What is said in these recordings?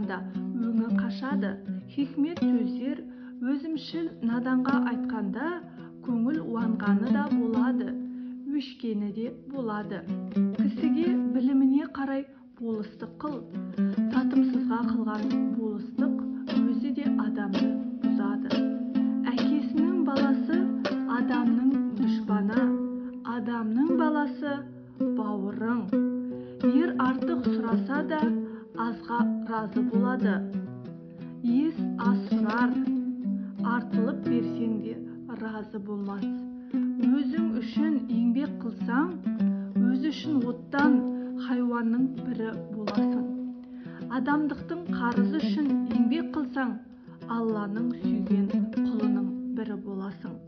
айтқанда өңі қашады. Хикмет сөздер өзімшіл наданға айтқанда көңіл уанғаны да болады, өшкені де болады. Кісіге біліміне қарай болыстық қыл. Татымсызға қылған болыстық өзі де адамды бұзады. Әкесінің баласы адамның дұшпаны, адамның баласы бауырың. Ер артық сұраса да азға разы болады. Ес аз сұрар, артылып берсең де разы болмас. Өзің үшін еңбек қылсаң, өзі үшін оттан хайуанның бірі боласың. Адамдықтың қарызы үшін еңбек қылсаң, Алланың сүйген құлының бірі боласың.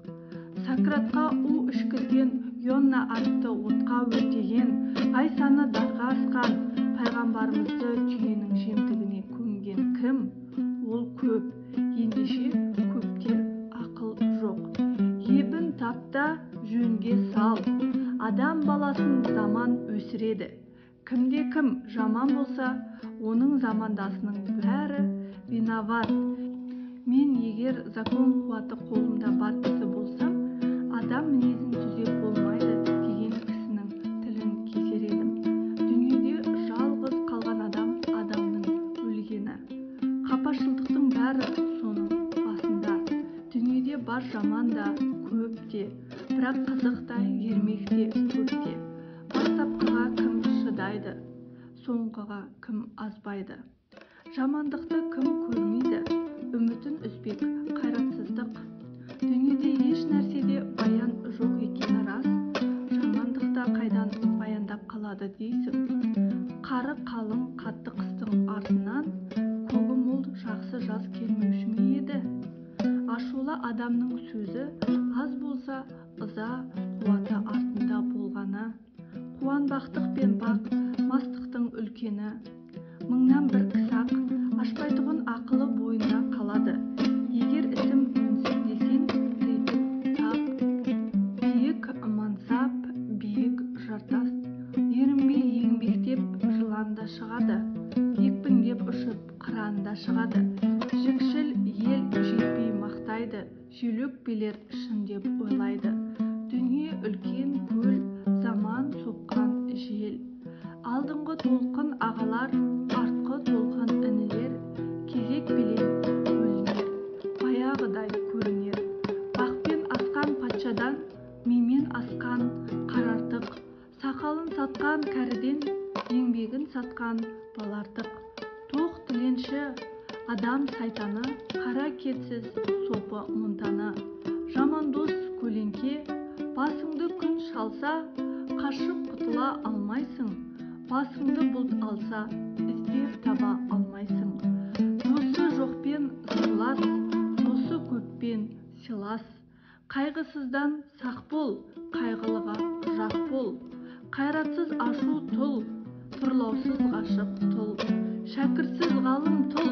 Сократқа у ішкізген, Йонна атты отқа өртеген, Айсаны дарға асқан, пайғамбарымызды түйенің жемтігіне көмген кім? Ол көп, ендеше көпте ақыл жоқ. Ебін тап та жөнге сал. Адам баласын заман өсіреді. Кімде кім жаман болса, оның замандасының бәрі виноват. Мен егер закон қуаты қолымда бар кісі болсам, адам мінезін түзеп болмайды деген кісінің тілін кесер едім. Дүниеде жалғыз қалған адам адамның өлгені. Қапашылдықтың бәрі соның басында. Дүниеде бар жаман да көп те, бірақ қызық та ермек те көп те. Бастапқыға кім шыдайды, соңғыға кім азбайды. Жамандықты кім көрмейді, үмітін үзбек қайратсыздық. Дүниеде еш нәрседе баян жоқ екені рас, жамандықта қайдан баяндап қалады дейсің. Қары қалың қатты қыстың артынан көгі мол жақсы жаз келмеуші ме еді? Ашулы адамның сөзі аз болса, ыза қуаты артында болғаны. Қуанбақтық пен бақ мастықтың үлкені. Мыңнан бір кісі-ақ ашпайтұғын ақылы бойында қалады. Егер ісім өнсін десең, ретін тап. Биік мансап, биік жартас. Ерінбей еңбектеп жылан да шығады. Екпіндеп ұшып қыран да шығады. Жікшіл ел жетпей мақтайды, желөкпелер шын деп ойлайды. Дүние үлкен көл, заман соққан жел. Алдыңғы толқын ағалар, артқы толқын інілер, кезек белең бөлінер, баяғыдай көрінер. Бақпен асқан патшадан, мимен асқан қарартық, сақалын сатқан кәріден, еңбегін сатқан балартық. Тоқ тіленші, адам сайтаны, қара кетсіз сопы мұнтаны. Жаман дос көлеңке, басыңды күн шалса, қашып құтыла алмайсың. Басыңды бұлт алса, іздеп таба алмайсың. Досы жоқпен сырлас, досы көппен сыйлас. Қайғысыздан сақ бол, қайғылыға жақ бол. Қайратсыз ашу тұл, тұрлаусыз ғашық тұл. Шәкіртсіз ғалым тұл,